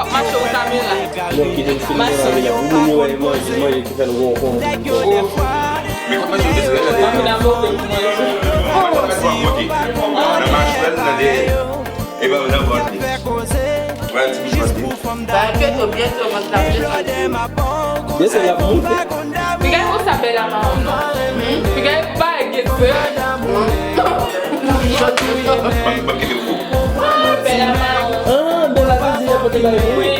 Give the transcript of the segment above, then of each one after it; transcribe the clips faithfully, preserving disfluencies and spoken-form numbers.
w ap mache ou kamera. Non, kite m filme la, men la. Pou moun yo wè manje, manje ki fè l won kon. Men kòman se te sere la? Mami la pote pou manje. Nan machwèl, nan de. E pa nan vant li. Pral ti bouch vant li. Ba, byeto, byeto, mwen t ap desann. Desann l ap monte. Piga e konsa Bèla mawon non. Piga e pa e gen fè. Ban, ban kite fou. Bèla mawon. Ah, Bèla te di nenpòt bagay. Wi,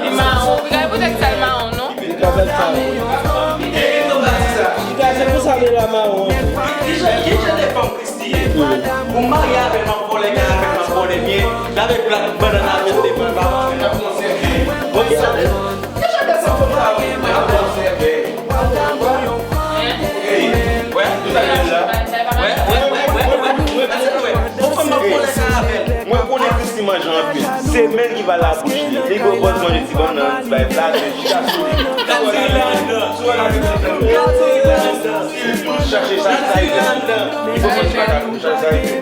li mawon. Piga e poutèt sa l mawon non. Li ka fè sa. Li ka fè konsa Bèla mawon. Ki jan, ki jan de fanm Kristi ye? Ou marye avè m ap vòlè karamèl, m ap vòlè byen, l avè blak bannann avè l devan l pa manje. Bon, sa, ki jan de fanm sa yo ye? M ap vòlè. Ey, wè, tout a fè la. Wè, wè, wè, wè, wè, wè, wè, wè, wè. Bon, fanm m ap vòlè karamèl. Mwen konnen Christy manje anpil. Se men l ki va labouch li. Li gen pòz manje ti bannann, ti bay plat, men chita sou li. Gad sa l gen anndan. Sou la, gad sa l gen anndan. Li toujou chache sa, sa l gen anndan. Li poko chita ka pou chache sa l gen.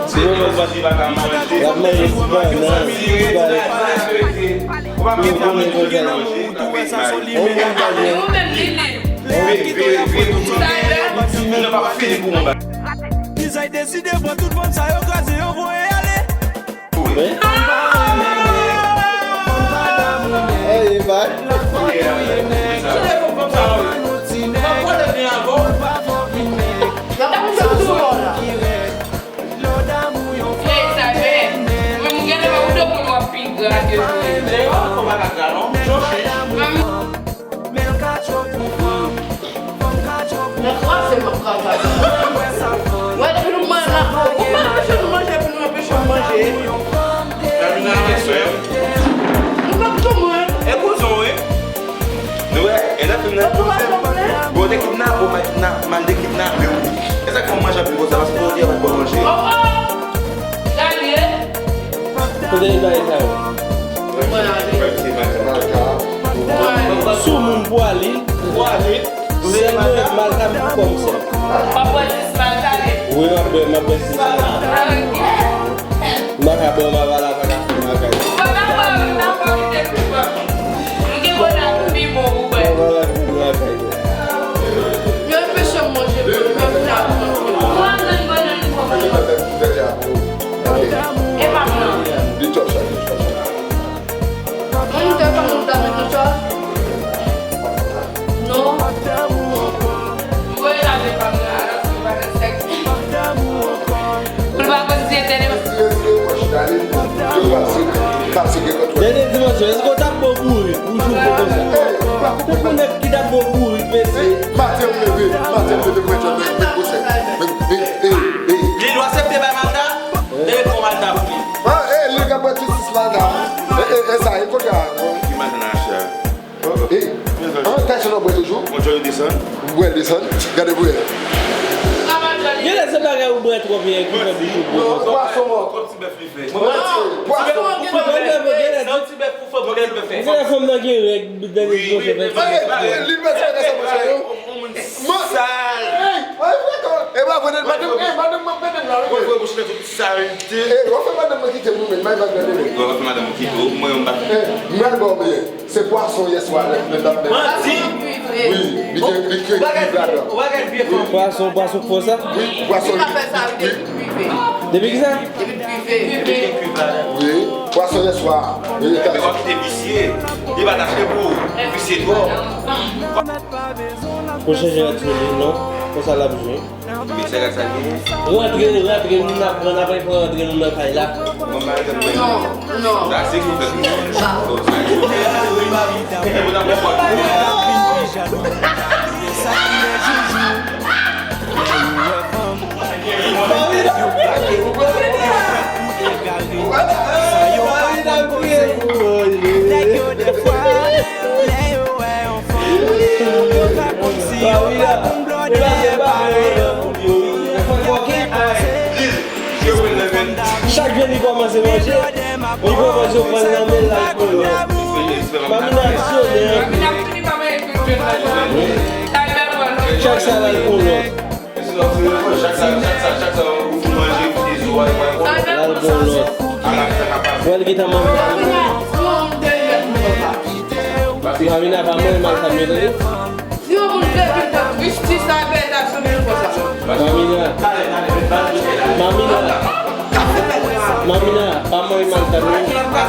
Si yon moun panse li pa ka manje, l ap manje ti bannann, ti bay. Ou pa manje, ou pa manje, ou pa manje. Ou menm li li. Vire, vire, vire pou tout. Sa l gen. Mwen pa fini pou mwen. Kisa y deside pran tout fanm sa yo kraze yo voye ale? Ey, bay. Kile fanm sa yo? Mwen pwale byen avè w. Y ap moute sou bò la. Nan krase m ap krase. Wè, depi nou manje la, ou pa anpeche nou manje, epi nou anpeche m manje. Gade nan kesyon. Nou p ap tou mwen. E kouzon, wi. Nou wè, e nan fim nan. Bon, te kidnape, mal, mal te kidnape, wi. E sa k fè m manje anpil konsa, paske pou di, yo pa t bon manje. Oh, oh! Gade. Kote li bay sa yo? Sou moun pou ale. Sèlman Malka pou kòm sèl. W ap bwè jis Malka li. Wi, w ap bwè, m ap bwè jis Malka. Malka bwè, m ap ala pa ka fè Malka. Ou pa ka bwè, ou pa ka bwè, ou te pi bon. M gen bon la pi bon pou bwè. Malka, Malka. Yo anpeche m manje, mwen, mwen, mwen, mwen. Ou ap jwenn bannann pou mwen. E pa mwen. Li twò sòt, li twò sòt. Mwen, m te fè moun ta met nan sa. Non. M voye lave pa m nan, alò, se pa nan sèk. Ou pa konn si se tèlè. Dènye dimansyon, èske w t ap bon bourik pou jwe konsa? Tankou nèg ki t ap bon bourik, mesye. Maten m leve, maten m leve, mwen jwenn nèg, nèg gwosè. Nèg, e, e, e. Li dwe aksepte bay Malka? E bon Malka pou li. Ah, e, li ka bwè tout sis Malka. E, e, e sa, e kote a? Ki Malka nan achte a? E, an, Tyson w ap bwè toujou? Mwen jwenn desann. Bwè desann. Gade pou wè. Gen lè se bagay ou bwè twòp, e ki fè bouch ou bwè konsa. Pwason mò. Kòm ti bèf li fè. Pwason. Gen lè, gen lè, gen lè fanm nan gen règ, dènye dimansyon fè. Li pa se bagay sa, monchè. Sal. E pa vre, madanm, e, madanm mwen, madanm la, wi. Mwen voye bouch nan tout salite. E, w ap fè madanm mwen kite m, wi, men, may vag nan dele. W ap fè madanm mwen kite w, mwen, m pa. E, mwen, bon, men, se pwason yè swa, lè, lè, lè, lè. Manti. Wi, li te, li te, li te ladan. Pwason, pwason k fè sa? Wi, pwason, li, li, li. Depi ki sa? Depi l prive. Wi, pwason yè swa. Wi, w ap kite visye. Li pa t achte pou visye twò. Pou chanje rad sou li, non? Konsa l ap jwe. Rantre, rantre, nou n ap pran, n ap pran rantre nou nan kay la. Non, non. Sa se ki fèt. Sa. Sa yo pa konn koze. Nèg yo dèfwa, lè yo wè yon fanm, yo ka kòmsi yo pa konn blòdè, pa yo. Chak jou li kòmanse manje, li kòmanse pran nan men l, l al pran lòt. Mamina aksyonè. Chak sa l al pran lòt. L al pran lòt. Wè l gentan manje. Mamina pa manje mal sa, tande. Si yon moun vle vin fè tris ti sa, e sa sou moun konsa. Mamina. Mamina. Mamina, pa manje mal sa, non. Pa manje mal sa,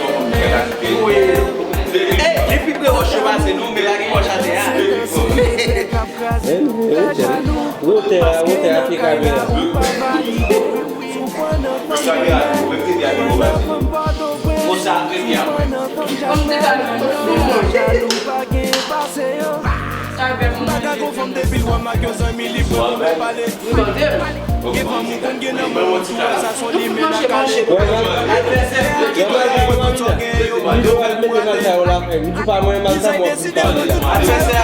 non. Li pi pre wòch yo pase nou, men la gen wòch atè a. E, e, wotè. Wotè a, wotè a, pye kamera. Konsa, premye a mwen. Sa fè m manje. Gen fanm ou konn gen nan men w, konvèsasyon li mennen kache. Ou pa mwen mal sa, mwen pa mwen la.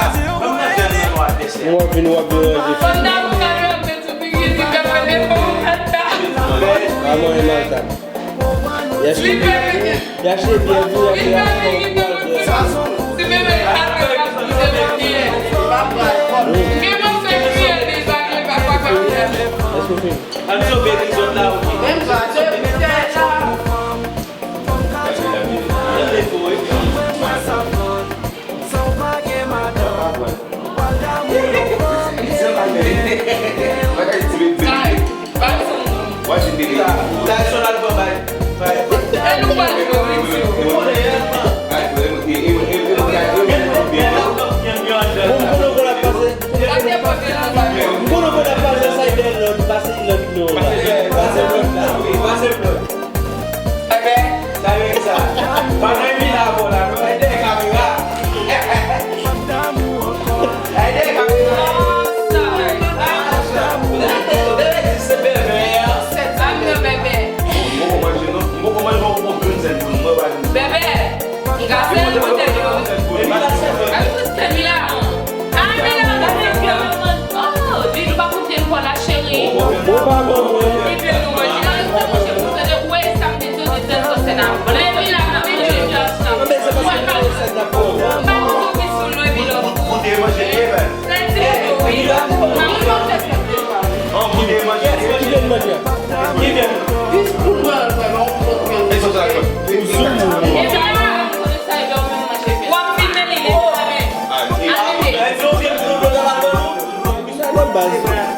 Mwen vin, w ap deranje. Pa mwen mal sa. Yache, yache byen di, yache, yache. Èske w fini?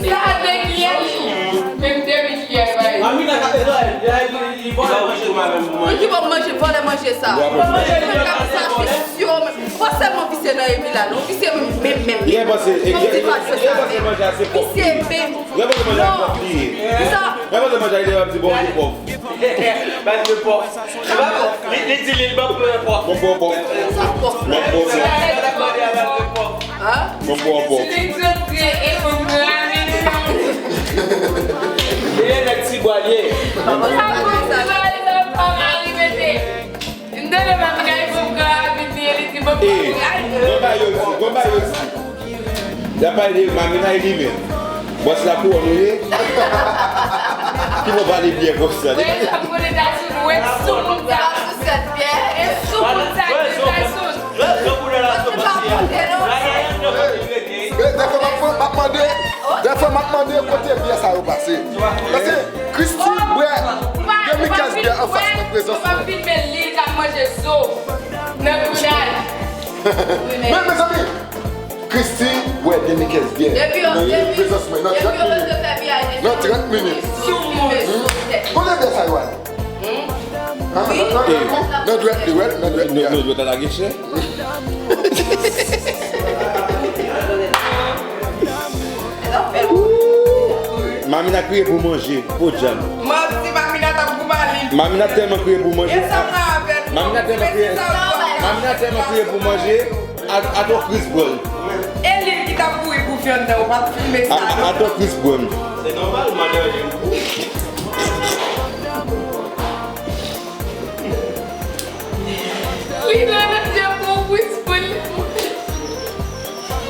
Sa de kiyès? Menm de mil kiyès, bay. Amina ka fè zòrèy, li, li, li vòlè manje. Pou ki bon manje, vòlè manje sa? Manje sa, visye, men. Ou pa sèlman visye nan evi la, non. Visye menm, menm, menm. Li panse, li panse manje a se pòp. Visye menm. Li panse manje a pòp li ye. Sa. Li panse manje a li ap di bon, li pòp. Baz de pòp. Li, li di li, li ban pou yon pòp. Bon, bon, bon. Bon, bon, bon. Hein? Bon, bon, bon. Li e nèg Tibwa li ye. Sa pou sa, sa pa mari mete. M tande Mamina, li fè yon gran aviti, li di, bon, eh, bagay. Konba yo di, konba yo di. Y ap pale de Mamina e li menm. Bòs la kouwòn ou ye? Ki bon pale byen konsa? Wi, sa pou de Tyson, wi, sou moun sa. Sa sou sèt pyè. E sou moun sa, ki Tyson. Jwèt, jwèt koulè la, sou pati a. Ryan, non, li rete. Men, dèfwa m ap, m ap mande, dèfwa m ap mande kote byè sa yo pase. Paske Christie bwè demi kès byè anfas nan prezans mwen. Ou pa filme li k ap manje zo nan grenad. Men, mezanmi, Christie bwè demi kès byè nan prezans mwen nan trant minit. Nan trant minit. Kote byè sa yo ale? Nan dwèt li, wè, nan dwèt li. Nan dwèt la lage chè. Mamina kriye pou manje, podyab. Manti, Mamina t ap goumen li. Mamina tèlman kriye pou manje. Mamina tèlman kriye, Mamina tèlman kriye pou manje, a, atò Chris Brown. E li ki t ap kouri pou vyann nan, ou pa t filme sa. A, atò Chris Brown. Se nòmal, madanm. Li nan danje pou Chris Brown.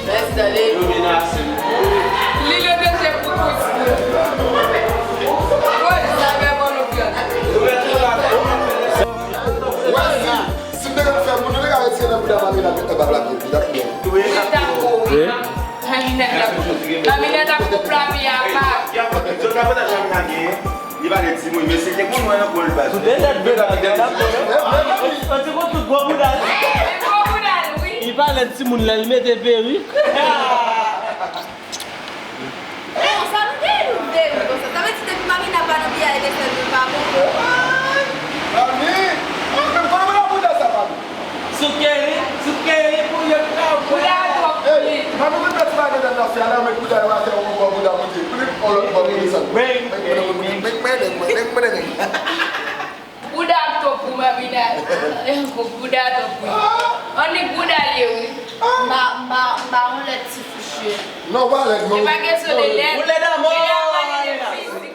Mèsi, dale. Li nan danje pou Chris Brown. Woy, sa vè bon nou vyann. Wè, si, si m te gen pou fè moun, nou te ka retire nan bouda Mamina, met nan bab la, pi, pi, pi. Wi, ta bon, wi. Mamina ta bon. Mamina ta bon pou lavi a pa. Li pa gen timoun, men se te konn wè nan kò l baz. Tout de tèt bèl la, gade. On ti kou tout gwo bouda l. Gwo bouda l, wi. Li pa lè timoun la, li mete perik. Bon, sa nou gen nou de nou konsa. Sa vle di depi Mamina pa nan B I L S L nou pa bon. Mami, mwen pa nan bouda sa, mami. Soukeri, soukeri pou yo ka wè. Bouda twòp plis. Mami, mwen pèdi bagay nan afè a la, men bouda yo atè, yon bò bouda monte. Plis, yon lòt bò monte sa. Bouda twòp pou Mamina. Bouda twòp pou. Annik bouda l ye, wi. M pa, m pa, m pa yon lèd ti fouchye. Non, pa lèd, non. Se pa kesyon de lèd. Ou lèd anmò. Li la pale de fizik.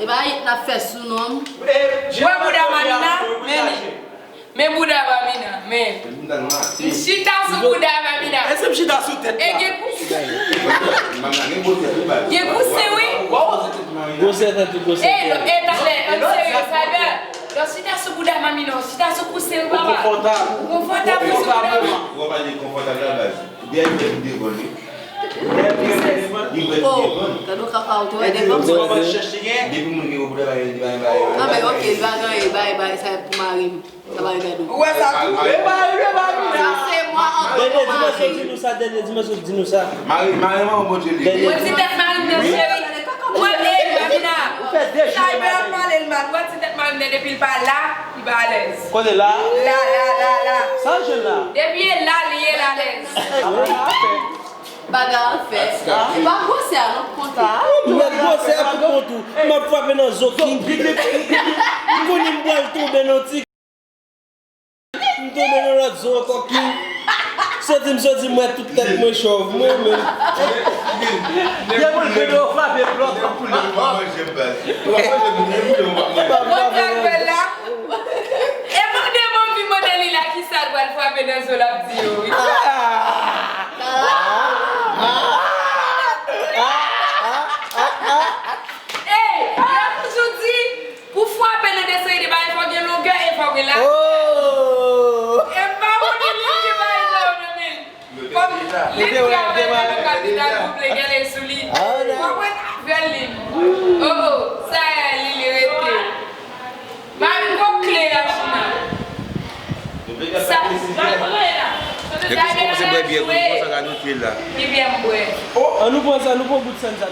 E ba it n ap fè sou non m. Wè bouda Mamina, men li. Men bouda Mamina, men. M chita sou bouda Mamina. Èske m chita sou tèt la? E gen kousen. Gen kousen, wi. Gwosè tèt ou, gwosè tèt. E, e, talè, ann serye, Cyber. Lè w chita sou bouda Mamina, w chita sou kousen, wi, papa. Ou konfòtab. Ou konfòtab sou bouda. Ou pa pale konfòtab la, baz. Dèyè m devan li. Dèyè m devan li. Oh, gade w kaka ou te wè devan. Depi moun gen gwo bouda, li pa gen bagay. Ah, men ok, li pa gen bagay, bagay, sa pou mari m. Sa pa regade w. Ou wè sa tou? E mari m, e mari m. Sa se mwa an. Dènye dimansyon, di nou sa, dènye dimansyon, di nou sa. Mari, mari m an, Bondye li. Mwen ti tèt mari m nan, cheri. Mwen, e, Mamina. Cyber ap pale l mal. Mwen ti tèt mari m nan, depi l pa la, li pa alèz. Kote la? La, la, la, la. Sa jèn la? Depi e la, li e la alèz. Bagay an fè. Se pa gwosè a non k konte. Ou mèt gwosè a pou kont ou. M ap frape nan zo ki. M konnen m pral tonbe nan ti. M tonbe nan lòt zo ankò ki. Soti m soti m wè tout tèt mwen chòv. Mwen menm. Depi l vin yo frape blòk. Kontrakt bèl la. E mande m anvi mande li la kisa l pral frape nan zo l ap di yo, wi. Ey, yo toujou di, pou frape nan de seri de bagay, fò gen longè e fò gen lajè. E m pa konnen li gen bagay sa yo nan men l. Kòm li travay nan kapital, ou vle gade sou li. Ou konprann avè l li. Oh, oh, sa e li, li rete. Mari m gon kle a china. Sa, sa e la. Depi si kòmanse bwè byè, konsa ka note la. Ki byè m bwè? Oh, an nou pran sa, nou pran bout sèn sa.